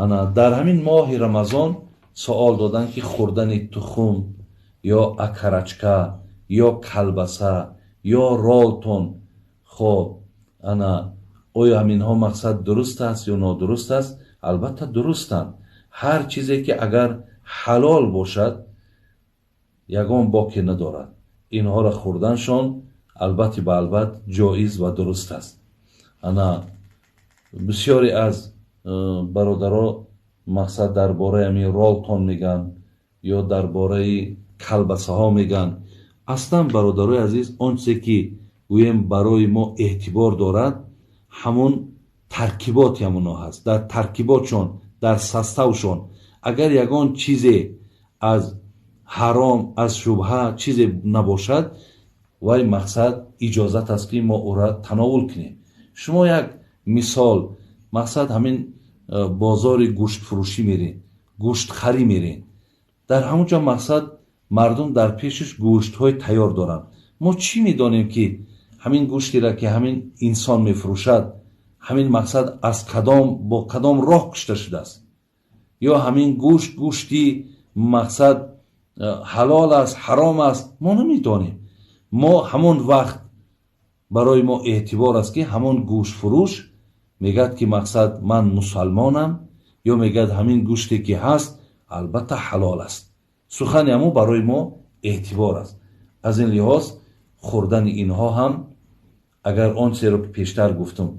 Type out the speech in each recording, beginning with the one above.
Ана дар ҳамин моҳи Рамазон савол доданд, ки хӯрдани тухм ё окорочка ё колбаса ё ролтон, хоб, ана оё ҳаминҳо мақсад дуруст аст ё нодуруст аст? Албатта, дурустанд. Ҳар чизе ки агар ҳалол бошад, ягон боке надорад. Инҳоро хӯрданшон албатта ба албат ҷоиз ва дуруст аст. Ана бисёре аз бародаро мақсад дар бораи ҳамин ролтон мегӯянд ё дар бораи колбасаҳо мегӯянд. Аслан, бародарои азиз, он чизе ки гӯем барои мо эътибор дорад, ҳамон таркиботи ҳамонҳо ҳаст. Дар таркиботшон, дар составшон агар ягон чизе аз ҳаром, аз шубҳа чизе набошад, вай мақсад иҷозат аст, ки мо ӯра тановул кунем. Шумо як мисол, мақсад, ҳамин бозори гӯштфурӯшӣ меред, гӯштхарӣ меред, дар ҳамон ҷо мақсад мардум дар пешаш гӯштҳои тайёр доранд. Мо чӣ медонем, ки ҳамин гӯштеро, ки ҳамин инсон мефурӯшад, ҳамин мақсад аз кадом, бо кадом роҳ кушта шудааст ё ҳамин гӯшт гӯшти мақсад ҳалол аст, ҳаром аст? Мо намедонем. Мо ҳамон вақт барои мо эътибор аст, ки ҳамон гӯштфурӯш мегӯяд, ки мақсад ман мусалмонам, ё мегӯяд, ҳамин гӯште ки ҳаст, албатта ҳалол аст. Сухани ҳамон барои мо эътибор аст. Аз ин лиҳоз хӯрдани инҳо ҳам, агар он чизеро, ки пештар гуфтум,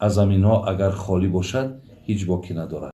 аз ҳаминҳо агар холӣ бошад, ҳеҷ боке надорад.